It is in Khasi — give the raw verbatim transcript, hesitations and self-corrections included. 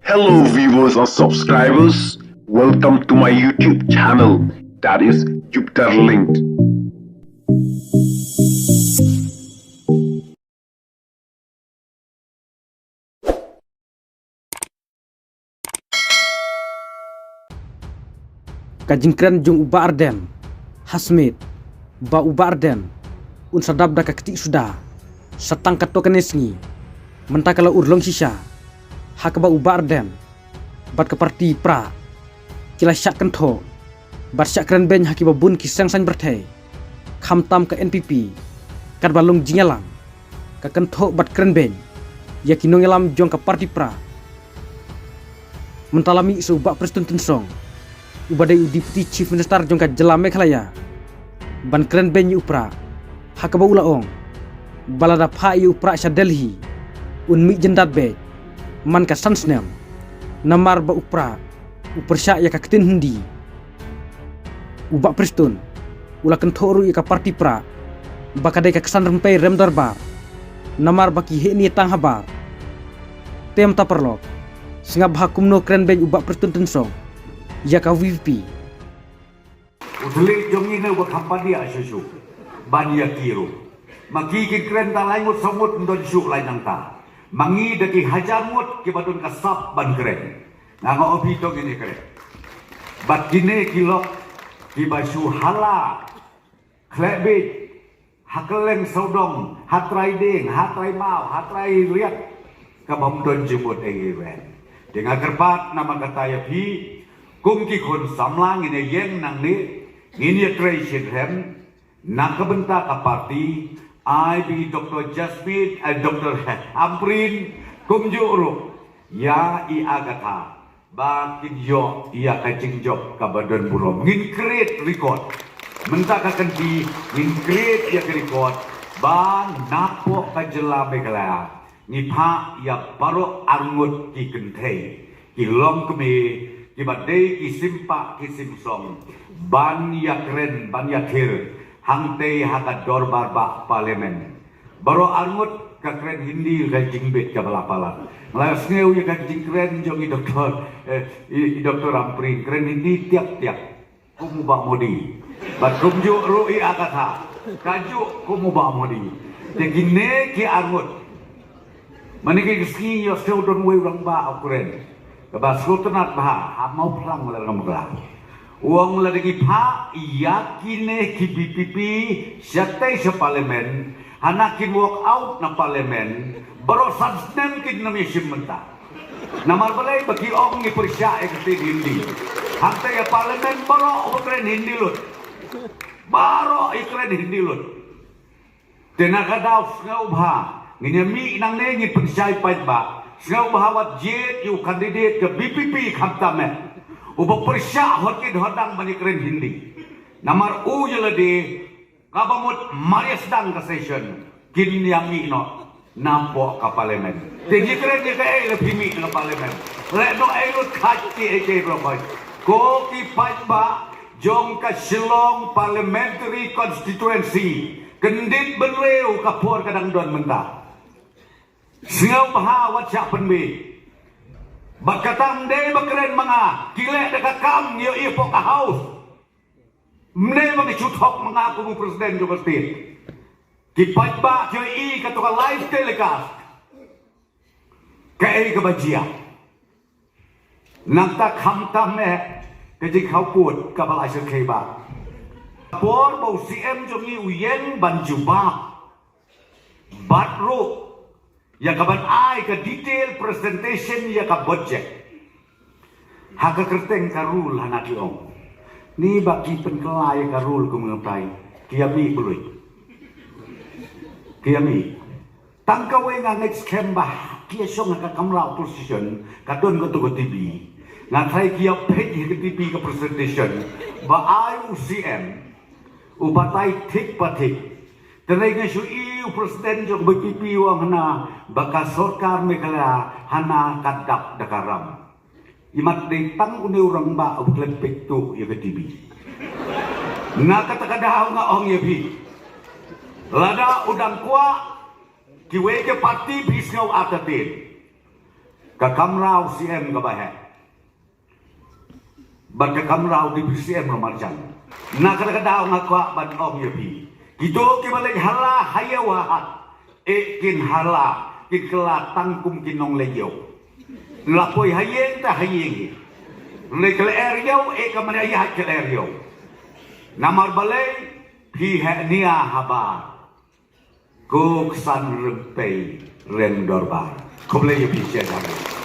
Hello, viewers and subscribers. Welcome to my YouTube channel, that is Jupiter Linked. Ka jingkren jong u Bah Ardent ha Smit, ba u Bah Ardent un sa dap da ka ktieh suda sa tang katto katne sngi, mynta ka la urlong shisha, ha kaba u Bah Ardent bad ka party Prah ki la shah kynthoh bad shah kren beiñ ha kiba bun ki seng saiñ pyrthei, khamtam ka N P P, katba long jingïalang ka kynthoh bad kren beiñ ïa ki nongïalam jong ka party Prah. Mynta la mih sa u Bah Prestone Tynsong, uba dei u Deputy Chief Minister jong ka jylla Meghalaya, ban kren beiñ ïa u Prah, ha kaba u la ong ba lada phah ïa u Prah sha Delhi, un mih jyndat beit man ka san snem, namar ba u Prah u pyrshah ïa ka ktien Hindi. U Bah Prestone u la kynthoh ruh ïa ka party Prah ba ka dei ka ksan rympei rem dorbar, namar ba ki heh ne tang habar. Te mynta paralok, sngap bha kumno kren beiñ u Bah Prestone Tynsong ïa ka V P P. U thylliej jong ngi ne uba kham padiah shuh shuh ban ïa ki ruh. Ma ki ki kren tang lai ngut saw ngut, ym don shuh lai nangta. Ma ngi da ki hajar ngut kiba don ka sap ban kren. Nga ong ïa phi to ngin ïa kren. Bad kine ki lok kiba shu hala khleh beit ha kylleng sawdong, ha trai dieng, ha trai maw, ha trai riat, ka bym don jingmut ei ei ruh. Te nga kyrpad namar kata ïa phi, kum ki khun samla ngin ïa ïeng nangne, ngin ïa trei shitrhem na ka bynta ka party, ai ba i Doctor Jasmine, ai Doctor Ampareen, kumjuh ruh ïa i Agatha, ba kin ïoh ïa ka jingjop kaba don burom. Ngin create record. Mynta ka kynti ngin create ïa ka record ba napoh ka jylla Meghalaya ngi phah ïa baroh arngut ki kynthei, ki longkmie, kiba dei ki simpah ki simsong, ban ïa kren, ban ïa khir hangtei ha ka dorbar bah Parliament. Baroh arngut ka kren Hindi ka jingbit kaba la palat. Nga la sngew ïa ka jingkren jong i Doctor, eh, i, i Doctor Ampareen, kren Hindi tiap tiap kum u Bah Modi. Bad kumjuh ruh i Agatha, kajuh kum u Bah Modi. Te kine ki arngut, mynne ki sngi ïohsngew don uwei u rangbah u kren, kaba sngewtynnat bha ha Mawphlang lane Mawkla. U ong lada ngi phah ïa kine ki V P P shatei sha Parliament, hana kin walk out na Parliament, baroh san snem kin nym ïashim bynta. Namar balei? Ba ki ong ngi pyrshah ïa ka ktien Hindi. Hangta ïa Parliament baroh u kren Hindi lut. Baroh i kren Hindi lut. Te na ka daw sngewbha ngin ïa mih nangne ngin pynshai paidbah. Sngewbha wat jied ïa u candidate ka V P P khamtam eh, uba pyrshah hot kit hot dang ban ïa kren Hindi. Namar u ïa lade kaba mut mar ïa sdang ka session kin ïa mih noh napoh ka Parliament. Te ngi kren ïa kaei la phi mih na ka Parliament? Leh noh ei lut, khait kiei kiei baroh khoit. Ko ki paidbah jong ka Shillong Parliamentary Constituency, kyndit bynriew ka por ka dang don mynta. Sngewbha wat shah pynbeit. Bad kata ym dei ba kren ma nga, ki leh da ka kam, ngi ïohi hapoh ka House. Ym dei ba ngi shu thok ma nga kum u President jong ka state. Ki paidbah ki ïohi kato ka live telecast. Kaei kaba jia? Nangta khamtam eh ka jingkhaw pud kaba la shyrkhei bha. Por ba u C M jong ngi u ïeng ban jubab bad ruh ïa kaban ai ka detail presentation ïa ka budget. Ha ka kyrteng ka rule hana ki ong, ni ba ki pynkylla ïa ka rule kumno tai, ki ïa mih bluit. Ki ïa mih. Tang kawei nga ngeit skhem ba ki ïa shong ha ka kamra opposition, ka don kato ka T V. Nga tharai ki ïa peit ïa ka T V ka presentation ba ai u C M u batai thik pa thik. Te nga shu i u President jong ka V P P u ong hana ba ka sorkar Meghalaya hana ka dap da ka ram. Imat dei tang une u rangbah u klet peit tuh ïa ka T V. Nga kata ka daw nga ong ïa phi, lada u dang kwah kiwei ki party phi sngew artatien. Ka kamra u C M kaba heh bad ka kamra u Deputy C M ruh marjan. Na kata ka daw nga kwah ban ong ïa phi, kito kiba leit ha la ha ïew ha hat, eh kin ha la, kin kylla tang kum ki nongleit ïew. La poi ha ïing te ha ïing hi. Leit ka lyer ïew, eh ka mane ïa ha ka lyer ïew. Namar balei? Phi heh nia habar. Ko ksan rympei rem dorbar. Khublei ïa phi sha jong.